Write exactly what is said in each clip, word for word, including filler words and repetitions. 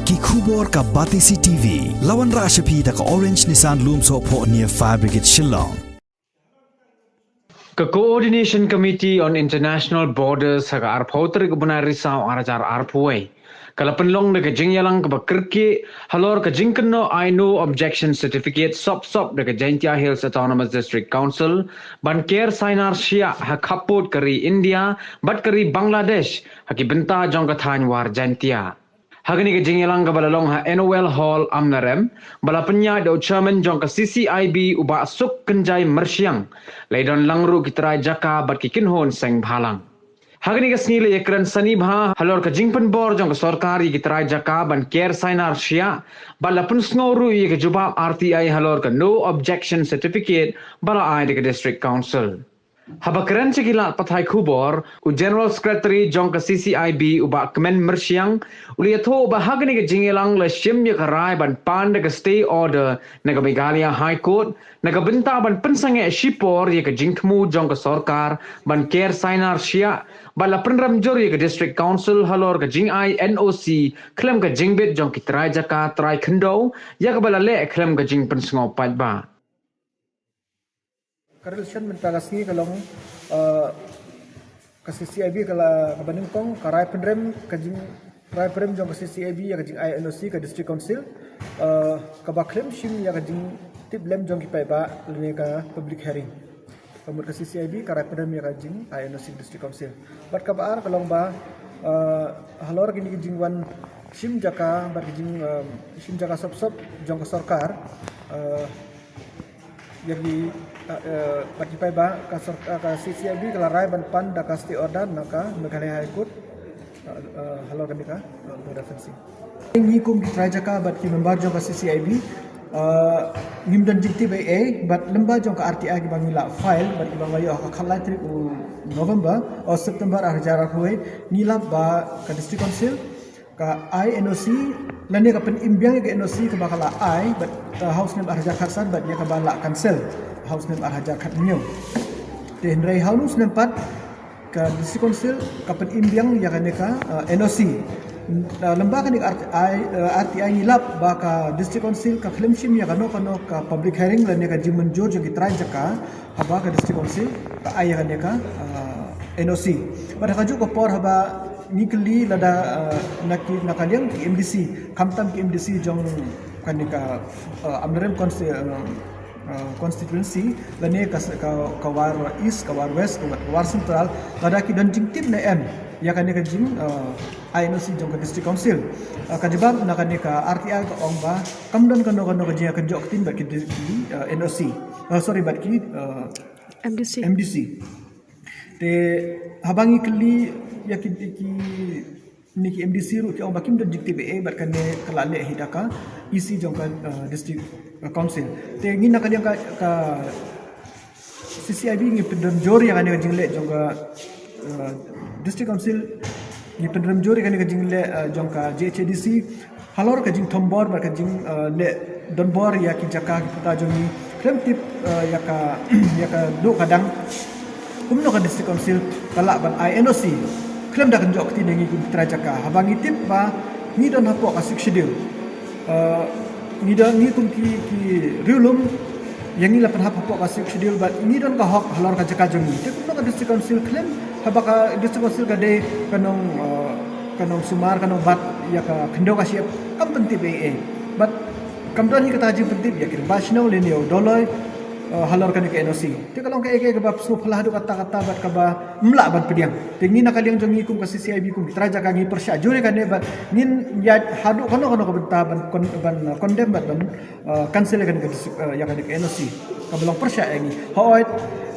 Ki khubor ka Batesi T V. La wanrah sha phi da ka Orange Nissan Lumsohphoh near Fire Brigade Shillong. Ka Coordination Committee on International Borders ha ka arphew tarik u bnai Risaw ar hajar arphew wei ka la pynlong da ka jingïalang kaba kyrkieh halor ka jingkynnoh ai no objection certificate sop sop da ka Jaintia Hills Autonomous District Council ban ker sainar shiah ha khappud ka ri India bad ka ri Bangladesh ha ki bynta jong ka thaiñ War Jaintia. Ha kane ka jingïalang kaba la long ha N O L Hall Amlarem, ba la pynïaid da u chairman jong ka C C I B u Bah Suk Kynjai Myrshiang, la don lang ruh ki trai jaka bad ki kynhun seng bhalang. Ha kane ka sngi la ïakren sani bha halor ka jingpynbor jong ka sorkar ïa ki trai jaka ban ker sainar shiah, bad la pynsngew ruh ïa ka jubab R T I halor ka no objection certificate ba la ai da ka District Council. Haba kren sha ki lad pathai khubor, u General Secretary jong ka C C I B u Bah Kmen Myrshiang, u la ïathuh ba ha kane ka jingïalang la shim ïa ka rai ban pan da ka stay order na ka Meghalaya High Court na ka bynta ban pynsangeh shipor ïa ka jingthmu jong ka sorkar ban ker sainar shiah, bad la pynrem jur ïa ka District Council halor ka jingai N O C khlem ka jingbit jong ki trai jaka trai khyndew, ïa kaba la leh khlem ka jingpynsngew paidbah. Ka resolution mynta ka sngi ka long, eh, ka C C I B ka la, kaba nyngkong, ka rai pynrem, ka jing, rai pynrem jong ka C C I B ïa ka jingai N O C ka District Council, eh, kaba khlem shim ïa ka jingtip lem jong ki paidbah lane ka public hearing. Ka mut ka C C I B ka rai pynrem ïa ka jingai N O C District Council. Bad kaba ar ka long ba, eh, halor kine ki jingwan shim jaka, bad ki jing, eh, shim jaka sop sop jong ka sorkar, eh, ïa ki, eh, eh, bad ki paidbah ka sor-, eh, ka C C I B ka la rai ban pan da ka stay order na ka Meghalaya High Court, eh, eh, halor kane ka, eh, border fencing. Ngi kum ki trai jaka bad ki member jong ka C C I B, eh, ngim don jingtip ei ei, bad lyngba jong ka R T I kiba ngi la file bad kiba ngi la ïoh ha ka khatlai tarik u November, o September ar hajar arphew wei, ngi lap ba ka District Council ka ai N O C, lane ka pynim biang ïa ka N O C kaba ka la ai, bad, uh, ha u snem ar hajar khatsan, bad ïa kaba la cancel ha u snem ar hajar khathynñiew. Te hynrei ha u snem pat ka District Council ka pynim biang ïa kane ka, uh, N O C. Uh, lyngba kane ka R T I, uh, R T I ngi lap ba ka District Council ka khlem shim ïa kano kano ka public hearing lane ka jingmynjur jong ki trai jaka, haba ka District Council ka ai ïa kane ka, uh, N O C. Bad ha kajuh ka por haba ngi kylli lada, uh, na ki, na ka liang ki M D C, khamtam ki M D C jong kane ka, uh, Amlarem consti-, uh, uh, constituency, lane ka, ka, ka War East, ka War West, ka War, ka War Central, lada ki don jingtip ne em ïa kane ka jing, uh, ai N O C jong ka District Council. Uh, ka jubab na kane ka R T I ka ong ba kam don kano kano ka jingïakynjoh ktien bad ki, ki, uh, N O C. Uh, sorry, bad ki, uh, M D C. M D C. Te haba ngi kylli ïa ki, ki, ne ki M D C ruh ki ong ba kim don jingtip ei ei bad kane ka la leh hi da ka E C jong ka, uh, District, uh, Council. Te ngi na ka liang ka, ka C C I B ngi pynrem jur ïa kane ka jingleh jong ka, uh, District Council, ngi pynrem jur ïa kane ka jingleh, uh, jong ka J H A D C halor ka jingthombor bad ka jing, uh, leh donbor ïa ki jaka ki puta jong ngi, khlem tip, uh, ïa ka, ïa ka duh ka dang kumno ka District Council ka lah ban ai N O C khlem da kynjoh ktien ïa ngi kum ki trai jaka, haba ngi tip ba ngi don hapoh ka Sixth Schedule. Uh, ngi don, ngi kum ki, ki riewlum, ïa ngi la pynhap hapoh ka Sixth Schedule bad ngi don ka hok halor ka jaka jong ngi. Te kumno ka District Council khlem, haba ka District Council ka dei ka nong, uh, ka nongsumar, ka nongbat ïa ka khyndew ka shyiap, kam pyntip ei ei. Bad kam don hi kata ka jingpyntip ïa ki rangbah shnong lane ïa u dolloi, uh, halor kane ka N O C. Te ka long kaei kaei kaba sngewphylla haduh katta katta bad kaba ym lah ban pdiang. Te ngi na ka liang jong ngi kum ka C C I B, kum ki trai jaka, ngi pyrshah jur ïa kane bad ngin ïaid haduh kano kano ka bynta ban con-, ban, uh, condemn bad ban, uh, cancel ïa kane ka dis-, uh, ïa kane ka N O C kaba long pyrshah ïa ngi. Hooid,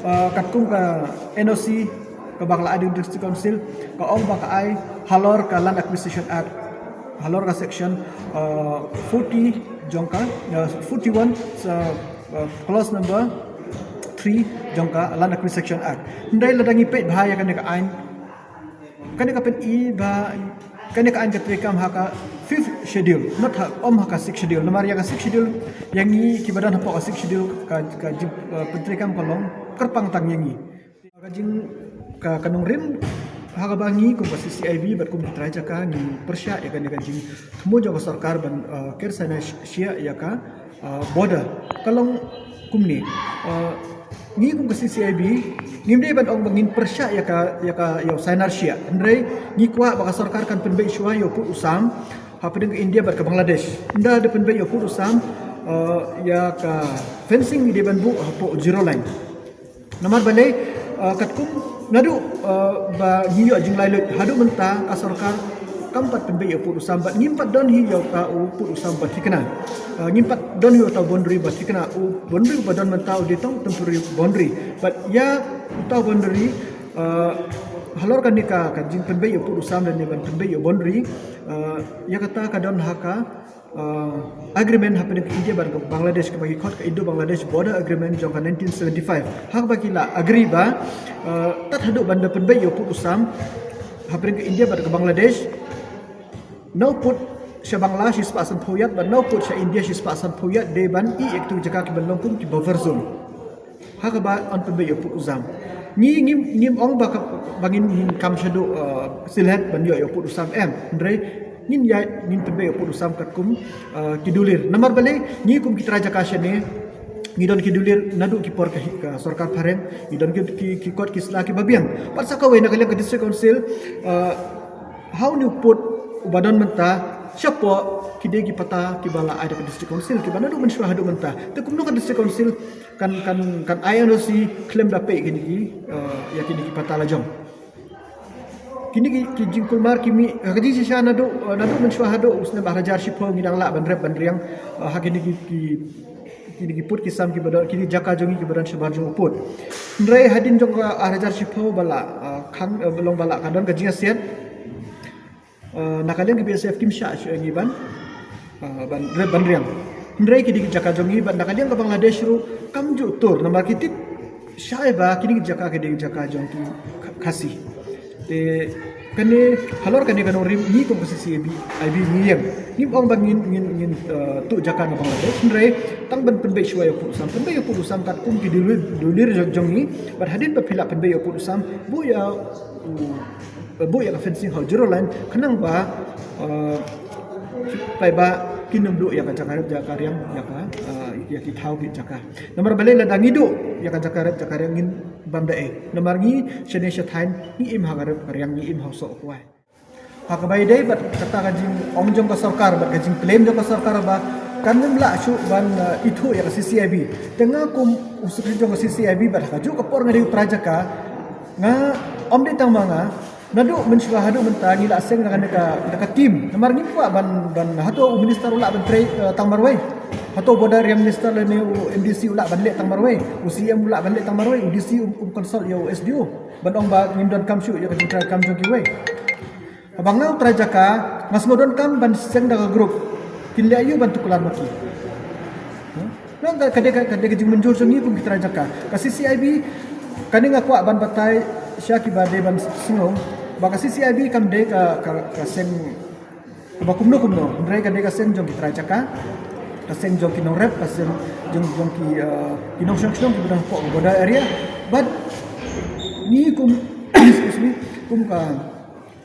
uh, katkum ka N O C kaba ka la ai da ka District Council ka ong ba ka ai halor ka Land Acquisition Act, halor ka section, uh, forty jong ka, uh, forty-one, uh, uh, clause number three jong ka Land Acquisition Act. Hynrei lada ngi peit bha ïa kane ka aiñ, kane ka pyni ba kane ka aiñ ka treikam ha ka Fifth Schedule, not ha, ym ha ka Sixth Schedule. Namar ïa ka Sixth Schedule, ïa ngi kiba don hapoh ka Sixth Schedule, ka, ka jing, uh, pyntreikam ka long kyrpang tang ïa ngi. Ka jing, ka, ka nongrim Ha kaba ngi kum ka C C I B bad kum ki trai jaka ngi pyrshah ïa kane ka jingthmu jong ka sorkar ban, uh, ker sainar sh- shiah ïa ka, uh, border. Ka long kumne. Uh, ngi kum ka C C I B ngim dei ban ong ba ngin pyrshah ïa ka, ïa ka, ïa u sainar shiah. Hynrei ngi kwah ba ka sorkar kan pynbeit shuwa ïa u pud u sam hapdeng ka India bad ka Bangladesh. Ynda da pynbeit ïa u pud u sam, uh, ïa ka fencing ngi dei ban buh hapoh zero line. Namar balei, uh, katkum naduh, uh, ba ngi ïoh jinglai lut haduh mynta ka sorkar kam pat pynbeit ïa u pud u sam bad ngim pat don hi ïa uta u pud u sam ba thikna. Uh, ngim pat don hi uta u boundary ba thikna, u boundary ba don mynta u dei tang temporary boundary. Bad ïa uta u boundary, uh, halor kane ka, ka jingpynbeit ïa u pud u sam lane ban pynbeit ïa u boundary, uh, ïa kata ka don ha ka, uh, agreement hapdeng ka India bad ka Bangladesh kaba ki khot ka Indo-Bangladesh Border Agreement jong ka nineteen seventy-five. Ha kaba ki la agree ba, uh, tad haduh ban da pynbeit ïa u pud u sam hapdeng ka India bad ka Bangladesh, na u pud sha Bangla shispah sanphew ïat bad na u pud sha India shispah sanphew ïat dei ban ïeh ïa kitu ki jaka kiban long kum ki buffer zone. Ha kaba yn pynbeit ïa u pud u sam. Ngi ngim, ngim ong ba ka, ba ngin, ngin kam shaduh, uh, Sylhet ban ïoh ïa u pud u sam, em. Hynrei ngin ïa, ngin pynbeit ïa u pud u sam katkum, uh, ki dulir. Namar balei ngi kum ki trai jaka shane ngi don ki dulir naduh ki por ka hi-, ka sorkar phareng, ngi don ki, ki, ki kot ki sla kiba biang. Pat sa kawei na ka liang ka District Council, uh, ha une u pud uba don mynta, shapoh ki dei ki patta kiba la ai da ka District Council kiba naduh mynshuwa haduh mynta. Te kumno ka District Council kan, kan, kan ai N O C khlem da peit kine ki, uh, ïa kine ki patta lajong. Kine ki, ki jingkulmar ki mih, uh, ka jingshisha naduh, uh, naduh mynshuwa haduh u snem ar hajar shiphew ngi dang lah ban rep ban riang, uh, ha kine ki, ki, kine ki pud ki sam kiba don, kine ki jaka jong ngi kiba don shabar jong u pud. Hynrei hadien jong ka ar hajar shiphew ba la, uh, khang, uh, ba long ba la ka don ka jingïasiat, uh, na ka liang ka B S F kim shah shuh ïa ngi ban, uh, ban rep ban riang. Hynrei ki dei ki jaka jong ngi bad na ka liang ka Bangladesh ruh kam ju tur namar ki tip shai ba kine ki jaka ki dei ki jaka jong ki Kha-, Khasi. Te kane halor kane ka nongrim ngi kum ka C C I B, I B ngi ïeng. Ngim ong ba ngin, ngin, ngin, uh, tuh jaka na Bangladesh. Hynrei tang ban pynbeit shuwa ïa u pud u sam, pynbeit ïa u pud u sam katkum ki dulir, dulir jong, jong ngi. Bad hadien ba phi lah pynbeit ïa u pud u sam, buh ïa u buh ïa ka fencing ha u zero line khnang ba, uh, paidbah kin ym duh ïa ka jaka rep jaka riang ïa ka, uh, ïa ki thaw ki jaka. Namar balei lada ngi duh ïa ka jaka rep jaka riang ngin bam da ei. Namar ngi shane sha thaiñ ngi im ha ka rep ka riang, ngi im ha u soh u kwai. Ha kaba ïadei bad kata ka jingong jong ka sorkar bad ka jingclaim jong ka sorkar ba kan ym lah shuh ban, uh, ithuh ïa ka C C I B. Te nga kum u secretary jong ka C C I B bad ha kajuh ka por nga dei u trai jaka, nga ym dei tang ma nga, naduh mynshuwa haduh mynta ngi la seng da ka, da ka team. Namar ngim kwah ban, ban hato u minister u lah ban trei, eh, tang marwei. Hato u border area minister lane u M D C u lah ban leh tang marwei. U C M u lah ban leh tang marwei. U D C um, um consult ïa u S D O ban ong ba ngim donkam shuh ïa ka jingtrei kam jong kiwei. Haba nga u trai jaka, nga sngew donkam ban seng da ka group. Kin leh aïu ban tuklar ma ki. Nang ka, ka dei ka, ka dei ka jingmynjur jong ngi kum ki trai jaka. Ka C C I B, kane nga kwah ban batai sha kiba dei ban sngew ba ka C C I B kam dei ka, ka, ka seng kaba kumno kumno. Hynrei ka dei ka seng jong ki trai jaka, ka seng jong ki nongrep, ka seng jong, jong ki, uh, ki nongshong shnong kiba don hapoh ka border area. Bad ngi kum, excuse me, kum ka,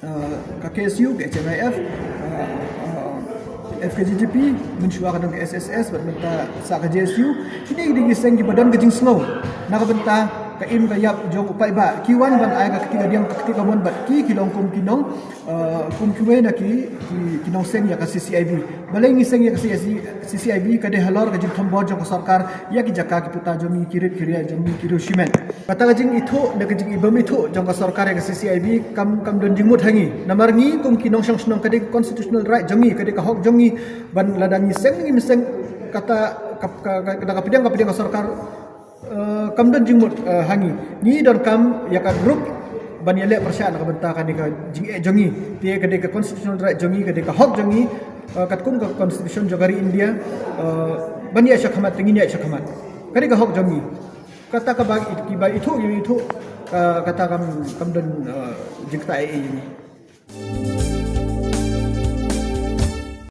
uh, ka K S U, ka H M I F, uh, uh, F K J G P, mynshuwa ka don ka S S S, bad mynta sa ka J S U, kine ki dei ki seng kiba don ka jingsngew na ka bynta ka im ka ïap jong u paidbah, ki wan ban ai ka kti ka diang ka kti ka mon bad ki, ki long kum ki nong, uh, kum kiwei na ki, ki, ki nongseng ïa ka C C I B. Balei ngi seng ïa ka C C I B? C C I B ka dei halor ka jingthombor jong ka sorkar ïa ki jaka ki puta jong ngi, ki rit ki ria jong ngi, ki riew shimet. Kata ka jingithuh ne ka jingibym ithuh jong ka sorkar ïa ka C C I B kam, kam don jingmut ha ngi. Namar ngi kum ki nongshong shnong ka dei ka constitutional right jong ngi, ka dei ka hok jong ngi ban lada ngi seng ne ngim seng, kata ka, ka, ka, ka, ka pdiang ka pdiang ka sorkar, eh, kam don jingmut, eh, ha ngi. Ngi donkam ïa ka group ban ïaleh pyrshah na ka bynta kane ka jingeh jong ngi. Te ka dei ka constitutional right jong ngi, ka dei ka hok jong ngi, eh, katkum ka constitution jong ka ri India, eh, ban ïaid shakhmat te ngin ïaid shakhmat. Ka dei ka hok jong ngi. Kata kaba it-, kiba ithuh, kiba ithuh, ka, kata kam, kam don, uh, jingktah ei ei ïa ngi.